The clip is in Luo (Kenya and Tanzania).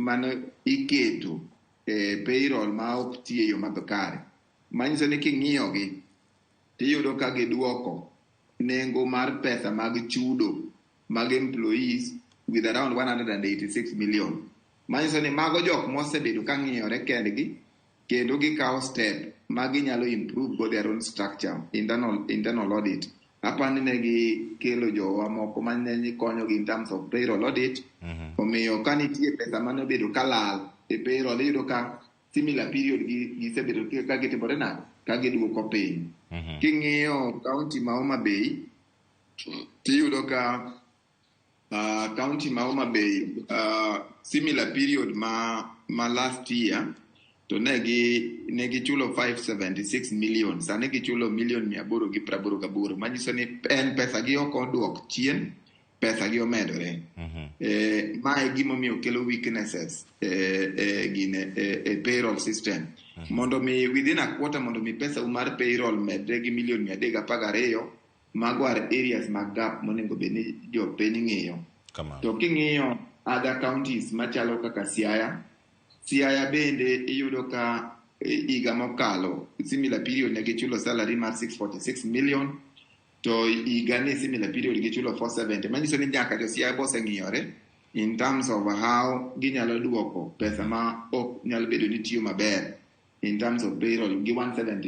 mane iketo e payroll ma ok ti e yo makare. Manyiso ni king'iyogi tiyudo ka giduoko nengo mar pesa mag chudo mag employees with around 186 million. Manyiso ni mago jok mosebedo ka ng'iyore kendgi kendo gikawo step ma ginyalo improve go their own structure, internal audit. Apani ne gikelo jowa moko mane konyogi in terms of payroll audit. Omiyo ka nitie pesa mane obedo ka lal e payroll, iyudo ka similar period gisebedo ka gitimore nade, ka giduoko piny. King'iyo county ma Homa Bay, tiyudo ka county ma Homa Bay, similar period ma last year to ne gichulo 576 million, sani gichulo million 888, manyiso ni en pesa gi ok oduok chien, pesa gi omedore. Mae gimomiyo kelo weaknesses e gine e payroll system. Mondo mi within a quarter, mondo mi pesa mar payroll medre gi million 312, mago are areas mag gap monego bed ni jopiny ng'iyo. Kamano. To king'iyo other counties machalo kaka Siaya, Siaya bende iyudo ka higa mokalo similar period ne gichulo salary mar 646 million, to higa ni similar period gichulo 470, manyiso ni nyaka jo Siaya boseng'iyore in terms of how ginyalo duoko pesa ma ok nyal bedo ni tiyo maber in terms of payroll gi 170.